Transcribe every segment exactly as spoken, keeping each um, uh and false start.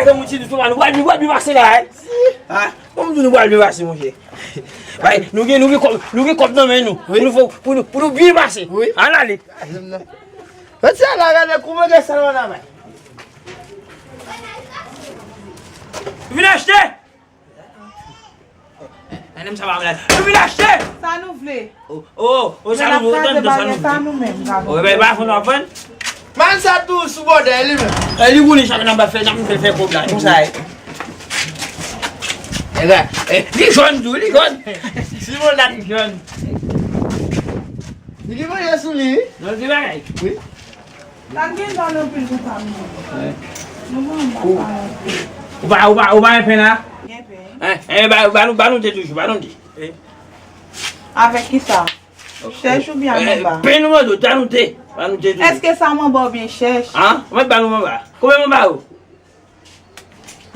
Fè moun ti dousman, nou pral, nou pral byen pase la, wi. Ah, bon, m di nou pral byen pase, monchè. Bay, nou gen, nou gen kòb, nou gen kòb nan men nou. Wi. Pou nou fè, pou nou, pou nou byen pase. Wi. Ann ale. Gade m nan. Mèt sa la, gade kouman gen salon la, bay. Vin achte! Madanm sa pa vle. Nou vin achte! Sa nou vle? Oh, oh, oh, sa nou vle, sa nou vle. Oh, ben, ba fon nan fon. Man sa tou sou bòdè li menm. Eh, li konnen sa n ap fè, n ap fè, fè kòb la, konsa, eh. Eh, ben, eh, li jòn tou, li jòn. Si bon la, li jòn. Li gen manje sou li, wi. Non, li bagay. Wi. Sa gen dòl anpil pou sa, nou. Nou bon, ou pa, ou pa, ou pa gen pen la? Gen pen. Eh, eh, ba, ba nou, ba nou de toujou, ba nou de. Eh. Avèk ki sa? Chèch oubyen manba? Pen nou mande, ba nou de, ba nou de toujou. Èske sa manba oubyen chèch? Ah, mwen ba nou manba. Konbyen manba ou?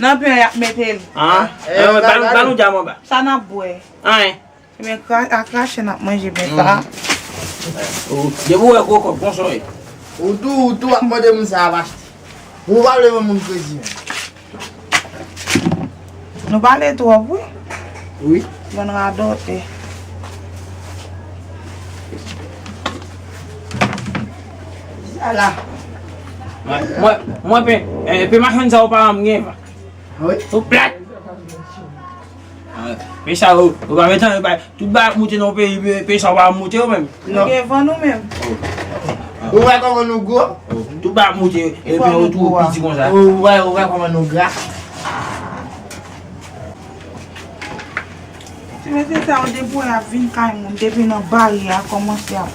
Nan pen y ap mete l. Ah, eh, ba nou, ba nou de manba. Sa n ap bwè? Anyen. Ebyen, kra-, a krache n ap manje pen sa. Depi w wè gwo kòb konsa w ye. Ou tou, ou tou ap mande moun sa ap achte. Ou pa vle ban moun kredi menm. Nou pale twòp, wi. Wi. Bann radòtè. Ala. Mwen, mwen, mwen, pen, eh, pen machann sa yo pa janm gen. Wi. Ou plat. Ah, pen sa yo, yo pa met an, yo pa, tout bagay ap moute nan peyi, pen, pen sa yo pa ap moute yo menm. Nou gen van nou menm. Ou wè kòman nou gwo? Tout bagay ap moute, epi yo tou piti konsa. Ou wè, ou wè kòman nou gra? Ti mesye sa yo depi w ap vin kay moun, depi nan baryè a kòmanse ap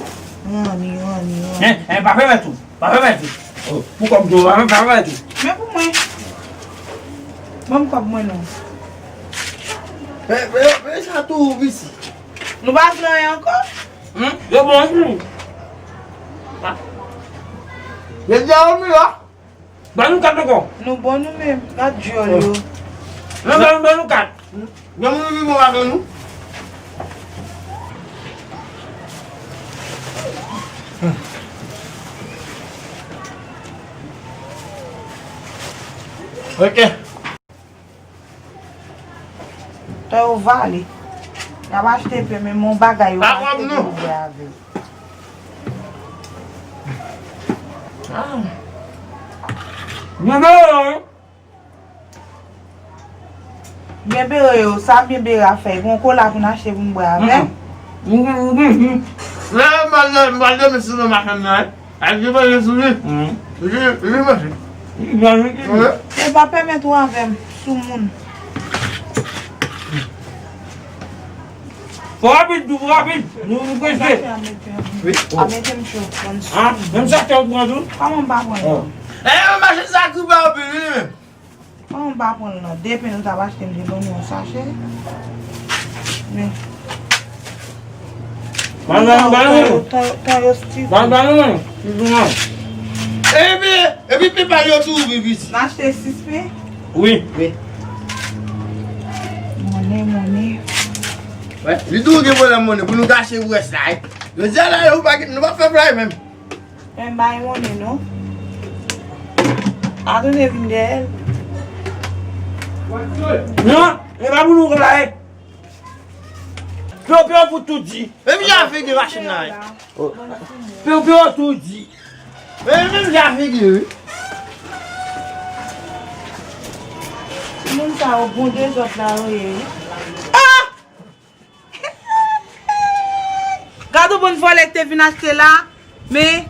ranni, ranni, ranni. Eh, eh, pa fè mèt ou. Pa fè mèt ou. Oh, pou kòb tou, pa fè, pa fè mèt ou. Men pou mwen. Ban m kòb mwen non. Men, men, men sa tou ou visi. Nou pa vle anyen ankò? Hmm? Yo bon tou. Yo di a ou mi la. Ban nou kat ankò. Nou bon nou menm. Gad djòl yo. Non, ban nou, ban nou kat. Gen moun ki bon avè nou. Ok. Tan yo vale. Y ap achte pen, men mon bagay yo pa achte pou nou bwè avè l. Ah. Byen bere yo, wi. Byen bere yo, sa byen bere a fè. Gon kola pou n achte pou n bwè avè l. Lè m al, m al dòmi sou non machann nan, wi. Ak di manje sou li. Li, li manje. Li manje. Wi. E pa pèmèt ou avè m, sou moun. Fò rapid, tou fò rapid. Nou, nou prese. Wi. A mete m cho. Ah, menm sa te ou pran tou? Kòman m pa pran yo? Eh, machann sa ki ba ou pi, li menm. Kòman m pa pran l nan? De pen nou t ap achte, m te ban nou yon sache. Men. Ban, ban, ban nou. Ton, ton yo stif. Ban, ban nou, men. Epi, epi pepa yo tou, wi, wi. M achte sis pen? Wi. Wi. Monnen, monnen. Wi, li tou gen pwoblèm monnen. Pou nou gache pou rès la, wi. Jodi a la, nou pa, nou pa fè play menm. Men bay monnen non. A tounen vin dèyè l. Non, e pa pou nou konn la, e. Pyo, pyo pou tout di. Menm jan figi machin nan, e. Pyo, pyo tout di. Men menm jan figi, wi. Moun sa yo bon dezòd la yo ye, wi. Ah! Gad yon bann vòlè ki te vin achte la, men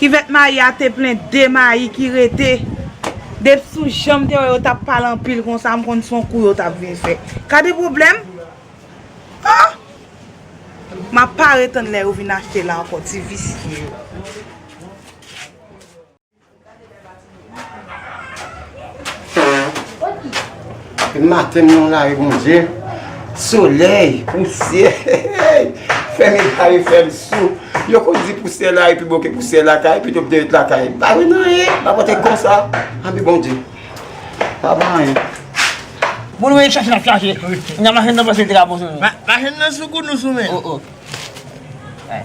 kivèt mayi a te plen de mayi ki rete. Depi sou jan m te wè yo t ap pale anpil konsa, m konn se yon kou yo t ap vin fè. Gade pwoblèm! Ah! M ap pare tann lè yo vin achte la ankò, ti visye yo. Maten m nan lari, Bondye. Solèy, pousyè. Fè m egare, fè m sou. Yo konn di pousyè la epi bouke pousyè lakay, epi yo dèyè lakay. Pa vin anyen, pa pote konsa. Anpi Bondye. Pa ban anyen. Bon, nou chache, n ap chache. N ap mache nan pase drapo sou nou. Ma-, machin nan sou kou nou sou men. Oh, oh. Ay.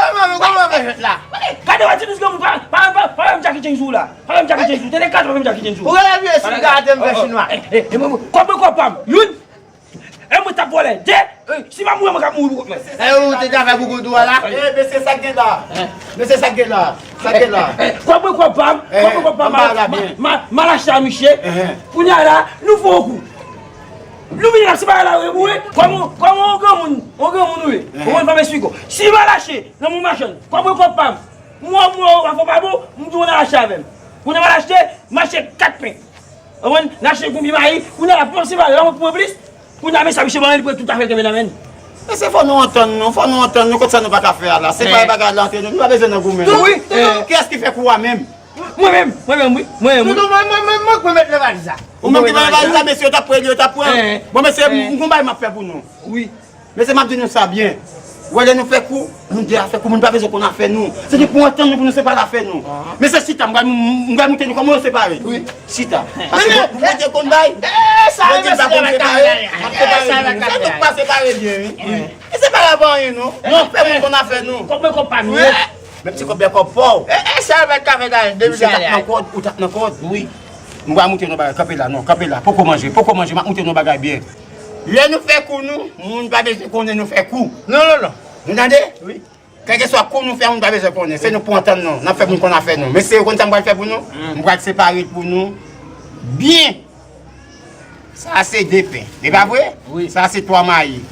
Kòman, kòman fè jwèt la? Gade, w a di nou granmoun, pa, pa, pa, pa fè m Jackie Chan sou la. Pa fè m Jackie Chan sou. Tande kat, pa fè m Jackie Chan sou. Ou gade vye si m gade m fè chinwa. Kòb mwen kòb pa m. Youn. E mwen t ap vòlè. De. Si m ap mouri, mwen ka mouri pou kont mwen. E ou te ka fè gougoudou a la? E, mesye, sa k gen la? Mesye, sa k gen la? Sa k gen la? Kòb mwen kòb pa m. Kòb mwen kòb pa m. Ma, ma, ma lache a misye. Kounye a la, nou fè yon kou. Nou vini la, se bagay la, wi, wi. Kòm, kòm yon granmoun, yon granmoun, wi. Ou konn fè m esplike w. Si m al achte nan yon machann, kòb mwen kòb pa m. Mwen, mwen, afè pa bon, m di w nan achte avè m. Kounye a m al achte, m achte kat pen. Ou konprann? N achte yon konbyen mayi, kounye a la, pou m separe, la, mwen pran plis. Kounye a, men sa, misye ban l, li pran tout afè l kenbe nan men l. Mesye, fò nou antann nou, fò nou antann nou, kot sa nou pa ka fè a la. Separe bagay la antre nou, nou pa bezwen nan goumen non. Wi. Kiyès ki fè kou a menm? Mwen menm, mwen menm, wi. Mwen menm, wi. Toutou, mwen, mwen, mwen, mwen k mete nan valiz la. Ou menm ki mete valiz la, mesye, yo t ap pran li, yo t ap pran. Bon, mesye, m gon bagay m ap fè pou nou. Wi. Mesye, m ap di nou sa byen. Ou wè lè nou fè kou, nou de a fè kou, moun pa bezwen konn afè nou. Se nou pou antann nou, pou nou separe afè nou. Mesye, chita, m pral, m pral montre nou kòman yo separe. Wi. Chita. Paske bon, Bondye konn bay. Bondye pa konn separe. M ap separe nou. Se nou k pa separe byen, wi. E se pa la pa anyen non. Non, fè moun konn afè nou. Kòb mwen kòb pa m ye. Menm si kòb bè kòb pa w. E, e, sa avèk kafe dal, depi dal. Misye t ap nan kòd, ou t ap nan kòd. Wi. M pral montre nou bagay, kanpe la, non, kanpe la. Poko manje, poko manje, m ap montre nou bagay byen. Lè nou fè kou nou, moun pa bezwen konnen nou fè kou. Non, non, non. Nou tande? Wi. Kèlkeswa kou nou fè, moun pa bezwen konnen. Se nou pou antann nou. N ap fè moun konn afè nou. Mesye, ou konn sa m pral fè pou nou? M pral separe l pou nou. Byen. Sa se de pen. E pa vre? Wi. Sa se twa mayi.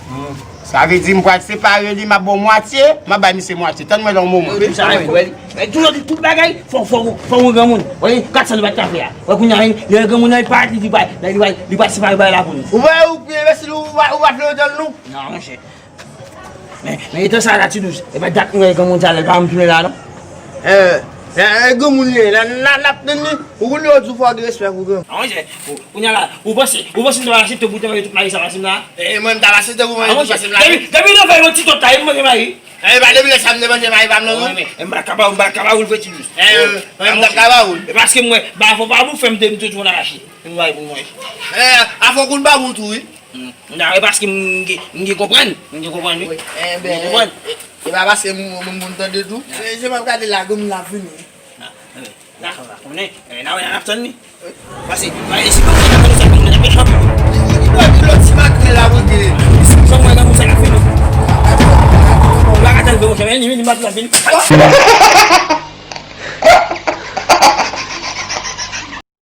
Sa vle di m pral separe li, m ap ba w mwatye, m ap bay misye mwatye. Tann mwen la yon moman. Wi, sa vle di, wè li. Men toujou di tout bagay, fò, fò, fò yon granmoun. Wè, kat sa nou pa t ka fè a. Wè, kounye a, lè granmoun nan, li parèt, li di, bay, li pral, li pral separe bagay la pou nou. Ou wè, ou pi enbesil, ou pa, ou pa vle antann nou? Non, monchè. Men, men etan sa la, Ti Douz, e pa dat mwen wè granmoun sa la, li pa janm tounen la, non. Eh, eh, eh, granmoun li ye, n a, n a, n ap tann li. Ou konn yo di w fò gen respè pou granmoun. Ah, monchè, ou, kounye a la, ou panse, ou panse m ta pral aksepte pou w te manje tout mayi sa pase m la? Eh, mwen, m ta pral aksepte pou w manje tout mayi sa pase m la. Depi, depi nan fè yon ti tòt la, e m manje mayi. Eh, pa depi lè sa m te manje mayi pa m nan, non. Wi, men, m pa ka ba ou, m pa ka ba ou l vre, Ti Douz. Eh, mwen, m t ap ka ba ou l. E paske mwen, ba fò pa pou fè m te, m te toujou nan mache. M bay pou mwen. Eh, afò koun ba ou tou, wi. Hmm. Non, e paske m gen, m gen konprann. M gen konprann, wi. Wi. M gen konprann. E, e pa paske m, m, m konn tande tou. Se, se m ap gade la, granmoun la vini. Ah, eh, la, la, konnen. Eh, n a wè, n ap tann li. Pase, pase, si nou gen sa, nou ap fè. Li, li, li, lòt ti makrèl la, monte. Si nou janm wè granmoun sa k ap vini. Ou pa ka tann, monchè, men li, li, li, m ap vini.